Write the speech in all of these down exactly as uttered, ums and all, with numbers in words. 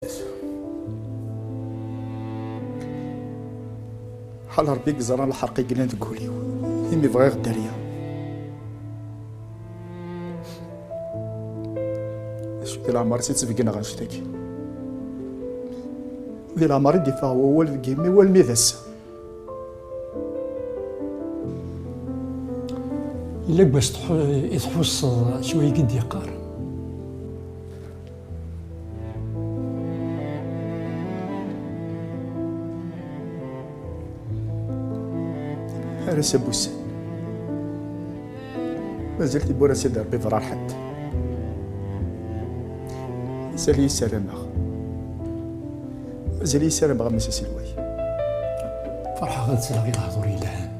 Ḥal Ṛebbi i yeẓran lḥerq i yellan deg wul-iw, imi bɣiɣ dderya. Acu di leɛmer i tt-id-sbeggneɣ annect-agi? Di leɛmer i d-iffeɣ wawal deg yimi-w almi d ass-a. Yella deg wass tḥu-, i tḥusseḍ s wayagi d-yeqqar? Ar ass-a n wussan. Mazal tiwwura-s i d-Rebbi berra ḥedd. Mazal-iyi ssarameɣ. Mazal-iyi ssarameɣ a Mass aselway. Ferḥeɣ ad sleɣ i lehdur yelhan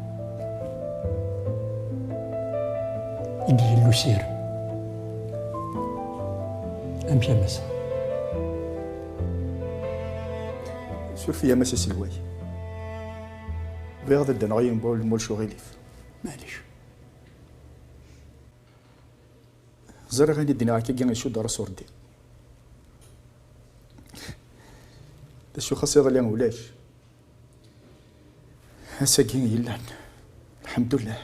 i d-yellu sirem. Amek a Massa? Suref-iyi a Mass aselway. Bɣiɣ ad d-aneɣ yiwen n wawal n Mulcu Ɣilif. Maɛlic. Ẓriɣ ayen i d-nniɣ akkagi icudd ar asurdi. D acu xas iḍelli ulac. Ass-agi yellan. Lḥemdullah.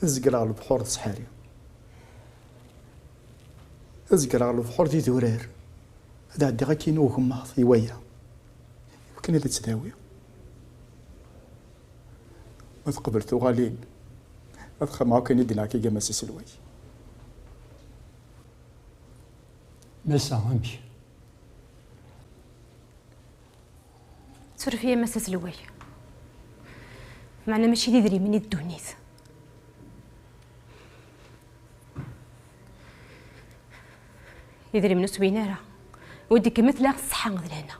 Ad zegreɣ lebḥur d ssḥari. Ad zegreɣ lebḥur d idurar. Ad ɛeddiɣ akkin i ugemmaḍ i waya. Iwakken ad ttdawiɣ. Ma teqbel tuɣalin, ad xedmeɣ akkin i d-nniɣ akkagi a Mass aselway. Massa, amek? Suref-iyi a Mass aselway. Meɛna mačči d idrimen i d ddunit. Idrimen ur swiyen ara. Wi d-ikemmet la ṣṣeḥḥa d lehna.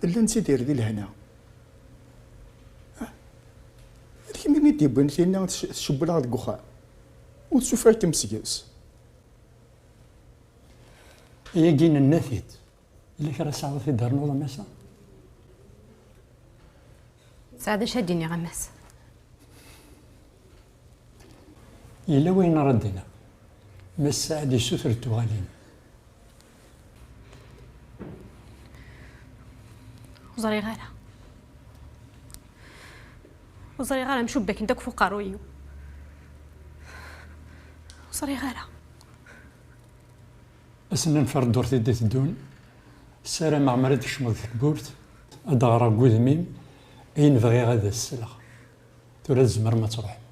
Nella nettidir di lehna. D kemm i d-yewwin tinna tc-, tcewwel-aɣ deg uxxam. Ur tsuffeɣ-ikem seg-s. Ayagi nenna-t-id. Yella kra tesɛiḍ ad t-id-ternuḍ a Massa? Tesɛiḍ acu ad d-iniɣ a Mass? Yella wayen ara d-iniɣ. Mass Saɛid yessuter-d tuɣalin. Ur ẓriɣ ara. Ur ẓriɣ ara, mcubbaken-d akk f uqerruy-iw. Ur ẓriɣ ara. Ass n nfer ddurt i d-iteddun, ssarameɣ mi ara d-tkecmeḍ deg tewwurt, ad d-ɣreɣ deg wudem-im ayen bɣiɣ ad as-sleɣ. Tura tzemrem ad truḥem.